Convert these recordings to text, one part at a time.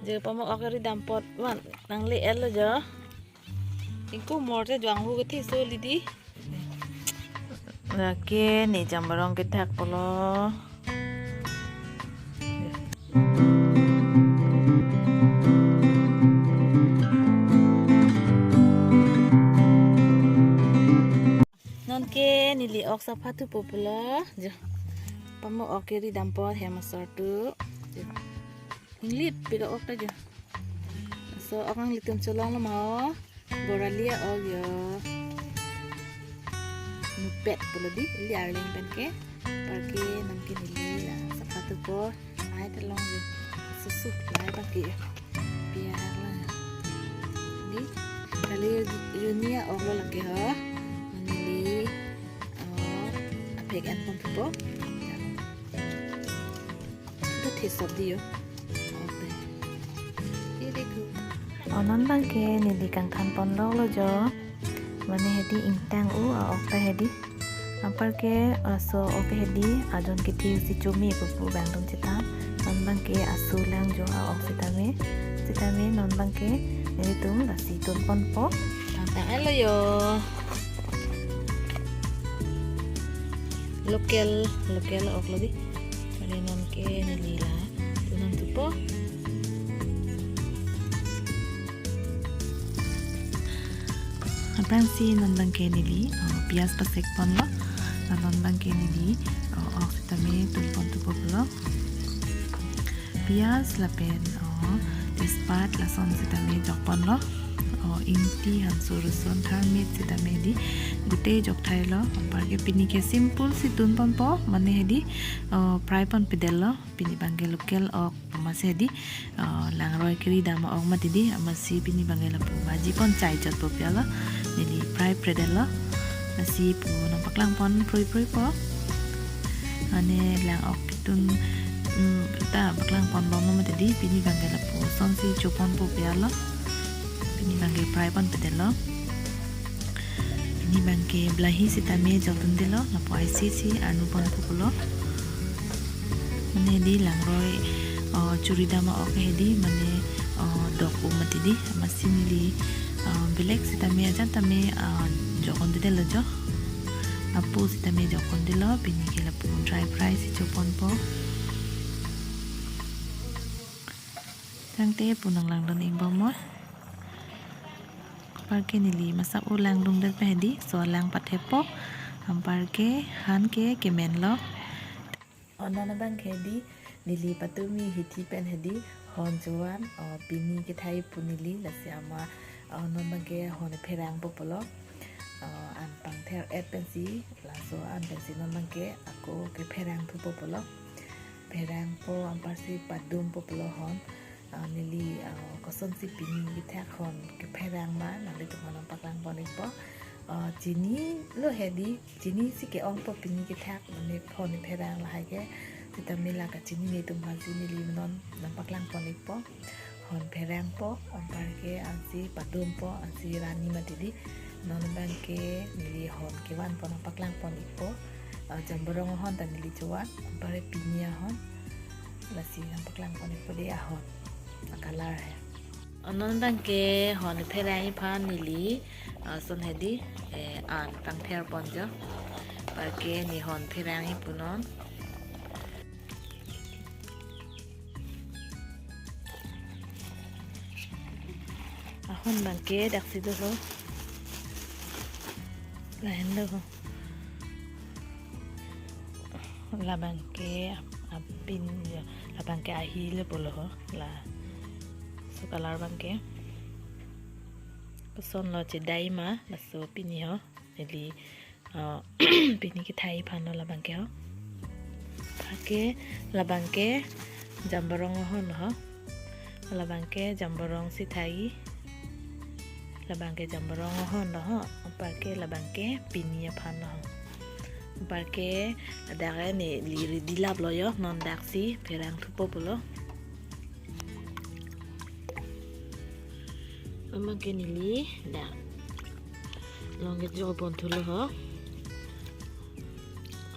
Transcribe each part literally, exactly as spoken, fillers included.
Jo pamo ok ri dam apot van nangle-etlo jo. Ingku mor te juang hu kethe so lidi. Lake ne jamborong kethak pulo. Nonke neli ok sapha thupo pulo. Jo. Pamo ok ri dam apot hem asor tu. Jo. Inglit pika ok ta jo. So ok nanglitum cholonglo ma ho. Borali a-ok jo. Nupet pulo di, ili arleng pen ke. Anparke nonke neli la sapha thupo. Ai ta long jo. Susu lai pake jo. Pia hak la. Di kali juni a-ok lo lake ho. Neli, oh, apek an pon thupo. Itu taste of dio. Okay. Ini ku. Oh, non abangke neli kangthan ponloklo jo. Mane hedi ingtang u a-ok ta hedi. Anparke, ah, so ok hedi ajon kethe si chome pupu bang dong chetam. Non abangke asu lang jo a-ok sitame. Sitame non abangke nelitum lasi tun ponpo. Tang tang elo jo. Local, local ok lo di. Kali nonke neli la tun thupo. Aphrangsi non abangke neli, oh, pias pasek ponlo. La non abangke neli, oh, ok sitame tun pon thupo pulo. Pias lapen, oh, tejpat lason sitame jok ponlo. Oh, ingti hanso ruson tharmit sitame di gute jok thailo. Anparke pini ke simple si tun ponpo, mane hedi, oh, fry ponpedetlo. Pini abangke local ok amatsi hedi, oh, langroi keri dam a-ok mati di, amatsi pini abangke lapu bhaji pon chai chot po pialo. Neli fry pedetlo. Lasi pu nangpaklang pon prui prui po. Mane lang ok tun, mm, ta paklang ponbomlo mati di, pini abangke lapuson si cho ponpo pialo. Pini abangke fry ponpedetlo. Pini abangke blahi sitame jok dundelo, lapu aisi si arnu ponpo pulo. Mane di langroi, oh, churi dam a-ok hedi, mane, oh, dok u mati di, amatsi neli, oh, belek sitame ajat tame, oh, jok dundelo jo. Apo sitame jok dundelo, pini ke lapu dry fry si cho ponpo. Tangte pu nanglang dun ingbom mo. Anparke neli masak u lang dungdet pen hedi, so lang pathepo. Anparke han ke kemenlo. Oh, non abangke di neli patumi hithi pen hedi hon chovan, oh, pini kethai pu neli lasi ama, oh, non abangke hon pherangpo pulo. Oh, an pangther-et pensi, laso an pensi non abangke ako kepherang thupo pulo. Pherangpo anparsi padumpo pulo hon. Ah, neli, ah, kosonsi pini kethak hon kepherang ma, nanglitum aphan nangpaklang pon ikpo. Ah, chini lo hedi, chini si ke-ongpo pini kethak, mane hon pherang lahai ke. Sitame la kachini netum aphansi neli non nangpaklang pon ikpo. Hon pherangpo, anparke ansi padumpo, ansi rani mati di. Non abangke neli hon kevanpo nangpaklang pon ikpo. Ah, jamborong ahon ta neli chovan, anparke pini ahon. Lasi nangpaklang pon ikpo di ahon. A-color he. Oh, non abangke hon pherang aphan neli, ah, son hedi, eh, an pangther pon jo. Anparke ne hon pherang pu non. Ahon abangke daksi do ho. Lahenlo ho. Labangke ap-, apin jo. Labangke ahi le pulo ho. Laso color abangke. Kosonlo chedai ma, laso pini ho. Neli, ah, pini kethai aphan lo labangke ho. Anparke labangke jamborong ahon ho. Labangke jamborong si thai. Labangke jamborong ahon lo ho. Anparke labangke pini aphan lo ho. Anparke adake neli ready laplo jo. Non daksi pherang thupo pulo. Amang ke neli dak long kejok pon thulo ho.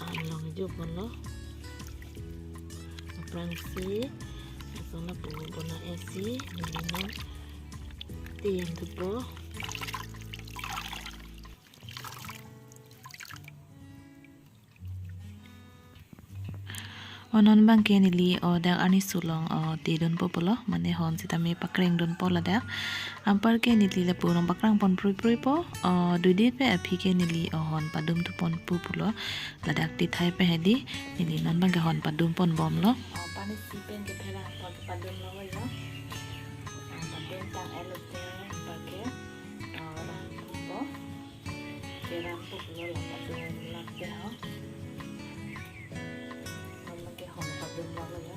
Ah, long kejok ponlo. Aphrangsi Lapu bona esi, neli non te yang thupo. O non abangke neli o dak arni sulong o te dunpo pulo, mane hon sitame pakreng dunpo ladak. Anparke neli lapu rong pakrang pon prui prui po, o dudit pe aphi ke neli o hon padum thupon pu pulo, ladak tithai pe hedi, neli non abangke hon padum pon bomlo. O pani si pen ke pherang pon padum lo yo. Padum tang elote abangke, o rang po. Keram po pulo la padum lap te ho. Mama ke hon padum lap lo ya.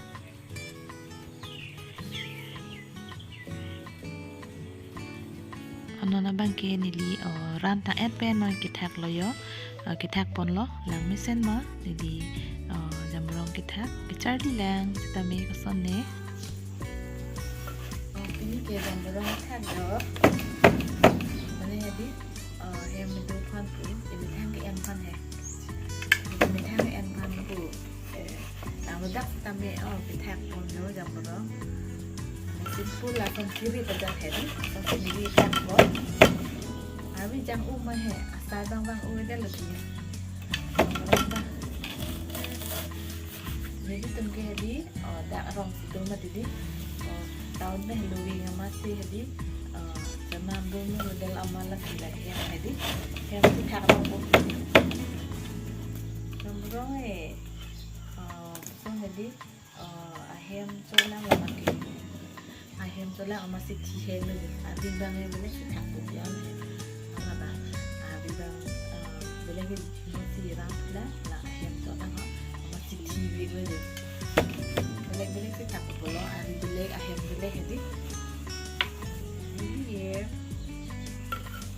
Non abangke neli, o, ran tang et pen non kethak lo yo. O, kethak ponlo, lang mesen ma, neli, o, jamrong kethak, kecharli lang, sitame kosonne. O, pini ke jamrong thak do. Mane hedi, o, hem do phan pu, emethang ke-en phan he. Emethang ke-en phan pu. Eh, nang ladak sitame, o, kethak pon yo jamrong. Simple lason kiri padat hedi, lason kiri thak pon. Arvi jang-u ma he, asai bang bang-u de lagi. Jamrong ta. Nelitum ke hedi, o, dak rong si do mati di. O, town me helo wing amatsi hedi. O, chana bung me model amat lasi la hem hedi. Hem si thak rong po. Jamrong e. O, so hedi. O, ahem cholang amat ke. Ahem cholang amatsi thi he lo. Arvi bang e bile si thak po biang he. Ala ba. Arvi bang, o, bile ke amatsi rang la, la ahem cholang amatsi thi ve lo. Bile bile si thak po lo, arvi bile ahem bile hedi. Hedi ye.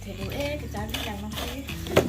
Thelo e, kecharli lang ma ke.